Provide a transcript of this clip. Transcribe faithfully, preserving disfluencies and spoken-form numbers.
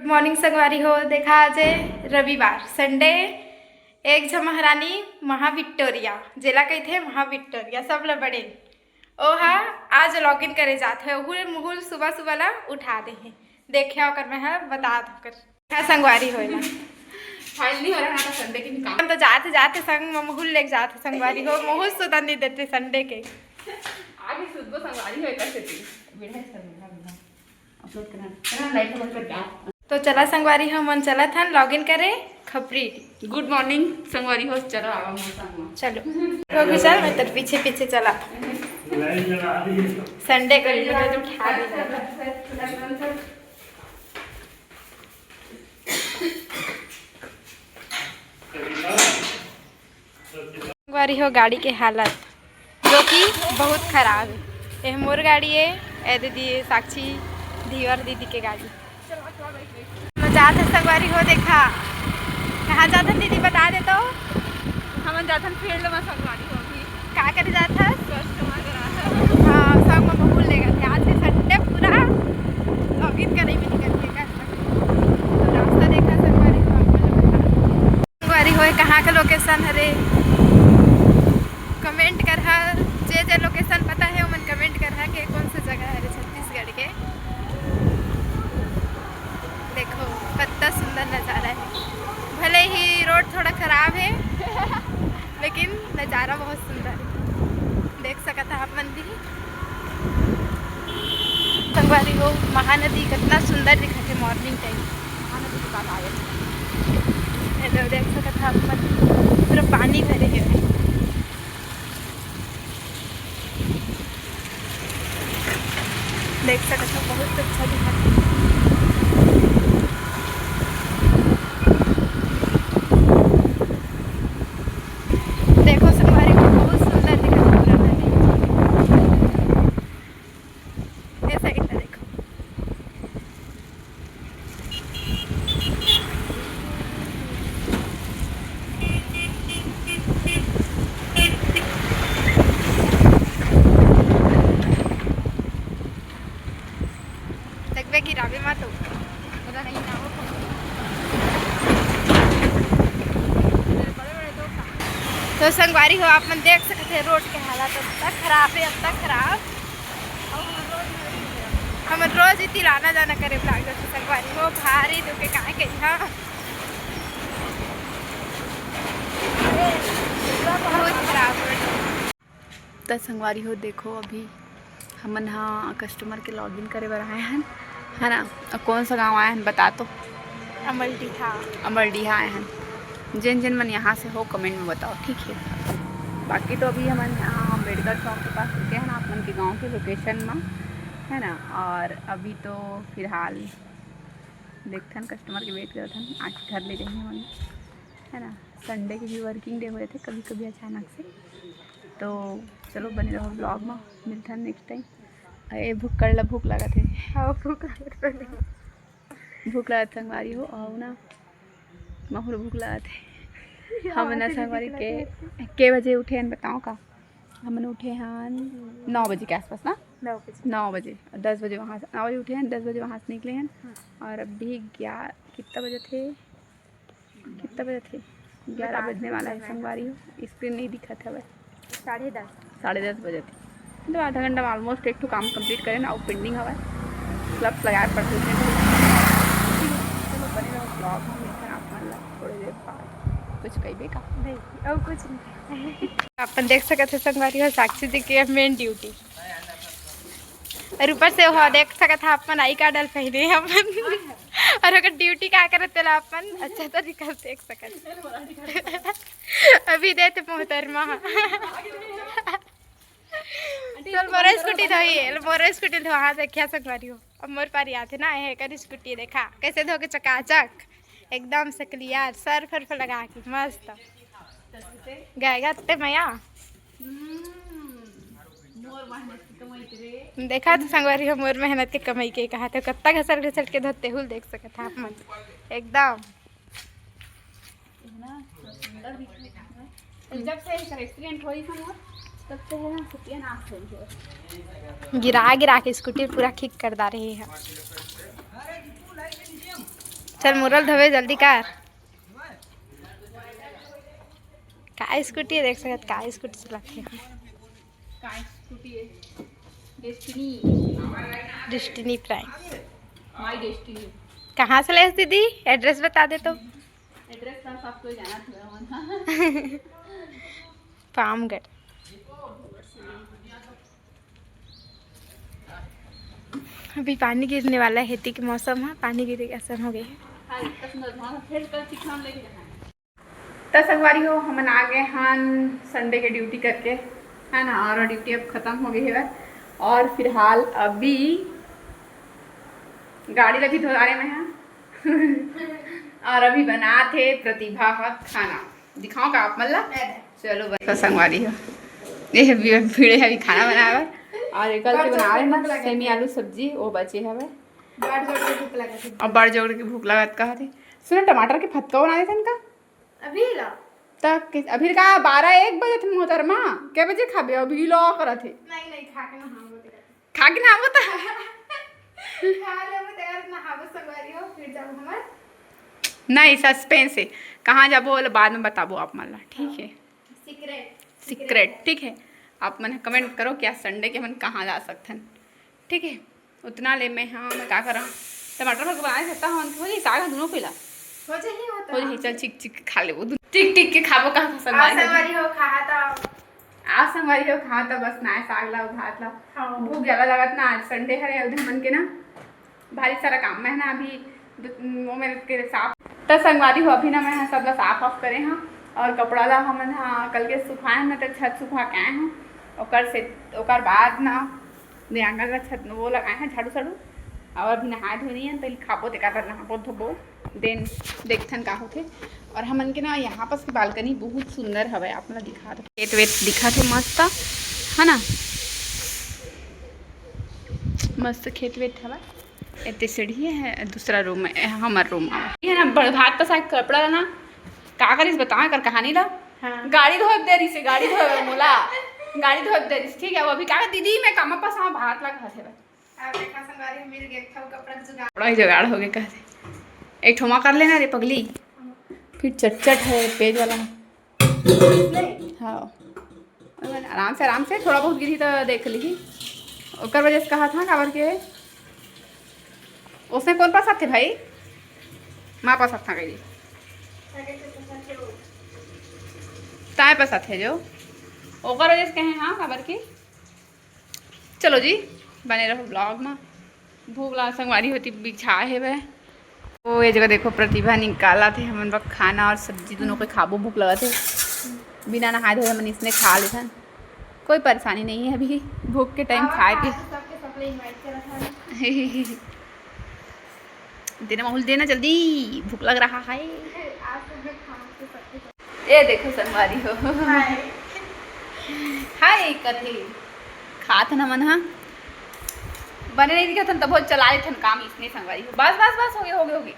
Morning संगवारी हो, देखा आज रविवार, संडे। एक झ महारानी महाविक्टोरिया, जेला कहिथे महाविक्टोरिया, सब ले बड़े, ओहा आज लॉगिन करे जात हे। ओहू ले मुहुल सुबह सुबह ला उठा दे हे। देखिया ओकर मैं ह बता दो कर। हाँ संगवारी हो एला। फाइनली हो रहा था संडे के निकाल। हम तो जाते जाते संग में मुहुल लेके जाते संगवारी हो, मुहुल सुतन नहीं देते संडे के। आगे सुतबो संगवारी हो एकर सेती। बेटा है सर, बेटा, बेटा। अपलोड करना, करना, लाइट बंद कर दे। तो चला संगवारी हो, मन चलत हन लॉगिन करे खपरी। गुड मॉर्निंग संगवारी हो, चलो आवा मोर संग में। चलो। हो गई चल, मैं तेरे पीछे पीछे चला। संडे को भी तो उठा दे। संगवारी हो गाड़ी के हालत, जो कि बहुत खराब है। ये मोर गाड़ी है, ए दीदी साक्षी धीवर दीदी के गाड़ी। हम जात हन संगवारी हो, देखा कहाँ जात हन दीदी बता दे तो। हमन जात हन फील्ड में संगवारी हो अभी। का करे जात हस? कस्टमर करा। हाँ, संग में बबुल लेगा थे। आज के संडे पूरा लॉगिन करे में निकल के कर। तो रास्ता देखा संगवारी हो, आप लोग बता। संगवारी होए, कहाँ के लोकेशन हरे, कमेंट करहा। जे जे लोकेशन पता है ओमन कमेंट करहा के कौन सा जगह हरे छत्तीसगढ़ के। देखो कत्ता सुंदर नज़ारा है, भले ही रोड थोड़ा खराब है लेकिन नज़ारा बहुत सुंदर है, देख सकत हा आप मन भी। संगवारी हो, महानदी कितना सुंदर दिखत है मॉर्निंग टाइम। महानदी के पास आए। हेलो, देख सकत हा आप मन, पूरा पानी भरे है। देख सकत हा, बहुत अच्छा दिखत है। देखो संगवारी हो, बहुत सुंदर दिखत है पूरा नदी। ये साइड में देखो। देखबे गिराबे मत हो। तो संगवारी हो, आप मन देख सकत हे रोड के हालत अतना खराब है, अतना खराब। हमन रोज इति आना जाना करे लाग जाथे संगवारी हो, भारी दुखे काहे कही हाँ। बहुत खराब रोड। त संगवारी हो, देखो, अभी हमन ह कस्टमर के लॉगिन करे बर आए हन, है ना? अउ कौन सा गांव आए हन, बता तो। अमलडीहा। अमलडीहा आए हन। जेन जेन मन यहाँ से हो, कमेंट में बताओ, ठीक है? बाकी तो अभी हमन यहाँ अम्बेडकर चौक के पास रुके हन, आप मन के गांव के लोकेशन में, है ना? और अभी तो फिलहाल देखथन, कस्टमर के वेट करथन, आके घर ले जाही हमन, है ना? संडे के भी वर्किंग डे हो जाथे कभी कभी अचानक से। तो चलो बने रहो ब्लॉग में, मिलथन नेक्स्ट टाइम। ए भुक्कड़ ला भूख लागत हे। हाँ, भूख लागत हे। भूख लागत संगवारी हो, आओ ना, महू ला भूख लागत हे। हाँ, हम ना संगवारी के, के बजे उठे हन बताओ का? हमन उठे हन नौ बजे के आसपास ना। नौ बजे। नौ बजे, दस बजे वहाँ से, नौ बजे उठे हन, दस बजे वहाँ से निकले हन। हाँ। और अभी ग्यारह, कितना बजे थे? कितना बजे थे? ग्यारह बजने वाला है संगवारी हो, स्क्रीन नहीं दिखत हवय। साढ़े दस। साढ़े दस बजे थे, मतलब आधा घंटा में ऑलमोस्ट एक ठो काम कंप्लीट करे ना, वो पेंडिंग हवय, क्लब्स लगाए पड़ते थे। चलो बने रहो ब्लॉग में, मिलते हैं आप मन ला थोड़ी देर बाद। कुछ कहिबे का? नहीं, और कुछ नहीं। अपन देख सकत हे संगवारी हो, साक्षी जी के मेन ड्यूटी। और ऊपर से वो देख सकत हा अपन आई कार्ड ल पहने अपन। और अगर ड्यूटी का करत तेला अपन अच्छा तरीका से देख सकत। अभी देते मोहतरमा। चल मोर स्कूटी धोई, मोर स्कूटी धो। हाँ देखिया संगवारी हो, अब मोर पारी आथे ना, ये कर स्कूटी देखा कैसे धो के चकाचक। एकदम से क्लियर, सर्फ वर्फ लगा के मस्त। गएगा ते मया। देखा तो संगवारी हो, मोर मेहनत के कमाई के कहा थे, कत्ता घसर घसर के धोते हुल देख सकत हा आप मन। एकदम। जब से एकर एक्सीडेंट होई था ना, तब से है ना, सुतिया नाश हो गई। गिरा गिरा के स्कूटी पूरा किक कर दा रही है। चल मुरल धवे जल्दी कर। का स्कूटी हे, देख सकत का स्कूटी चलाथे। का स्कूटी हे? Destiny. Destiny Prime. My Destiny. कहाँ से लेस दीदी? एड्रेस बता दे तो। एड्रेस का सब कोई जाना था। पामगढ़। अभी पानी गिरने वाला हे, एती के मौसम ह पानी गिरे के असन हो गए हे। त संगवारी हो, हमन आ गए हन संडे के ड्यूटी करके, है ना, और ड्यूटी अब खत्म हो गई है। और फिलहाल अभी गाड़ी ला भी धो डारे मैं हा। और अभी बनात हे प्रतिभा ह खाना। दिखाओ का आप मन ला? चलो बस संगवारी हो, ये भी भिड़े हे अभी खाना बनाए बर। और कल के बड़ जोर बना के रहे ना भूख लगा सेमी है। आलू सब्जी, वो बचे हवे। बड़ जोर के भूख लगा है। अब बड़ जोर के भूख लगत कहत हे। सुनो, टमाटर के फतका बना देथन का? अभी ला? तक के, अभी का बारह एक बजे थे मोहतरमा, के बजे खाबे? अभी लो करत हे। नहीं, नहीं, खा के नहाबो ते। खा के नहाबो त। खा लेबो ते, नहाबो संगवारी हो, फिर जाबो हमर। नहीं, सस्पेंस हे, कहाँ जाबो ओला बाद में बताबो आप मन ला, ठीक हे? सीक्रेट। सीक्रेट, ठीक हे। आप मन कमेंट करो कि आज संडे के हमन कहाँ जा सकथन, ठीक हे? उतना ले मैं, हाँ, मैं का करा, टमाटर भर के बना सकता हूँ, हो जाही साग ह दोनों कोई ला। हो जाही, हो तो हो जाही, हाँ। चल चिक चिक के खा लेबो, दू-, चिक चिक के खाबो, कहाँ का संगवारी हो? संगवारी हो, कहा था। आप संगवारी हो, कहा था, बस नाय साग ला, भात ला। हाँ। भूख ज्यादा लगत ना, आज संडे हरे, उधर मन के ना भारी सारा काम मैं ना अभी दु-, वो मेरे के साफ। त संगवारी हो, अभी ना मैं ह सब ला साफ ऑफ करे हाँ, और कपड़ा ला हमन हा कल के सुखाए ना, त छत सुखा के आए हाँ। ओकर से, ओकर बाद ना देहांगन ला छत वो लगाए हैं झाड़ू साड़ू, और अभी नहाए धोए नहीं है, तो खाबो तेकर बाद नहाबो धोबो, देन देखथन का होथे। और हमन के ना यहाँ पास के बालकनी बहुत सुंदर हवे, आप मन ला दिखा दो, खेत वेत दिखा थे मस्त, है ना, मस्त खेत वेत हवे। एते सीढ़ी है, दूसरा रूम है, हमर रूम है, ये ना बड़ भात का साग कपड़ा ला ना, का करिस बताओ कर कहानी ला। हाँ। गाड़ी धोए दे रही से, गाड़ी धोए मोला, गाड़ी धोए दे रही से, ठीक है। वो अभी का दीदी मैं काम पास हाँ भात ला खाथे। अब देखा संगवारी, मिल गया था कपड़ा के जुगाड़। कपड़ा ही जुगाड़ हो गया कहते। एक ठोमा कर लेना रे पगली, फिर चटचट है पेज वाला। नहीं। हाँ, आराम से, आराम से, थोड़ा बहुत गिरी तो देख ली। ओकर वजह से कहा था काबर के उसने कौन पास आते भाई, माँ पास आता गई, ताए पास आते जो ओकर वजह से कहे हाँ काबर के। चलो जी, बने रहो ब्लॉग में। भूख ला संगवारी होती बिछा हेवय। ओ ये जगह देखो, प्रतिभा निकाला थे हमन बर खाना और सब्जी, दोनों को खाबो, भूख लगा थे। बिना नहाए धोए हमन इसने खा लेथन, कोई परेशानी नहीं है अभी भूख के टाइम खाए के। सबके सबले इनवाइट करत हन। देना माहौल देना जल्दी, भूख लग रहा है। आज तो मैं खाऊं तो सबके ये देखो संगवारी हो। हाय। हाय कथे। खात न मन हा। बने नहीं दिखत हन, तभो चला लेथन काम इसने संगवारी हो। बस, बस, बस, हो गए, हो गए, हो गए।